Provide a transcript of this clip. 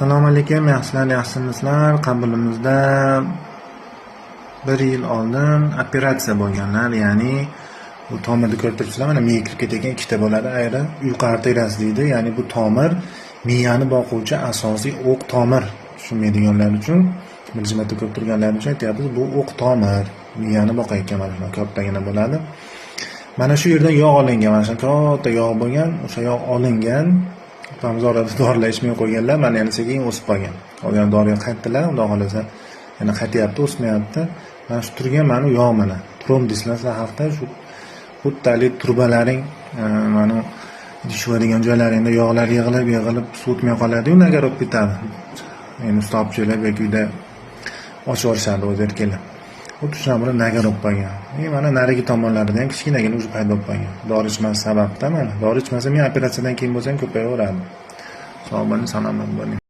Assalomu alaykum, yaxshilar, yaxshimisizlar? Qabulimizda bir yil oldin operatsiya bo'lganlar, ya'ni bu tomirni ko'rib turibsizlar, mana miyaga kirib ketayotgan ikkita bo'ladi, ayri uyqu arteriyasi deydi, ya'ni bu tomir miyani boquvchi asosiy o'q tomir. Tushunmaydiganlar uchun, birinchi marta ko'rib turganlar uchun aytyapmiz, bu o'q tomir miyani boqayotgan, mana shunaqa kattagina bo'ladi. Mana shu yerdan yog' olingan, mana shu katta yog' bo'lgan, o'sha yog' olingan. Opamiz orada dorilar ichmay qo'yganlar, mana yana sekin o'sib qolgan. Qolgan doriga qaytdilar, xudo xohlasa yana qaytyapti, o'smayapti. Mana shu turgan mana bu yog' mana. Tromb deysizlar sizlar haqda, shu xuddi haligi trubalaring mana idish yuvadigan joylaringda yog'lar yig'ilib, yig'ilib suv o'tmay qoladi-yu, nagар bo'lib ketadi. Endi usta yoki uyda ochib yuborishadi o'zi erkaklar. Xuddi shunaqa bo'lib nagar bo'lib qolgan. И mana narigi tomonlarida ham kichkinagina уже paydo bo'lib qolgan. Dori ichmas sababda mana. Dori ichmasa, men operatsiyadan keyin bo'lsa ham ko'payaveradi. Sog' bo'ling, salomat bo'ling.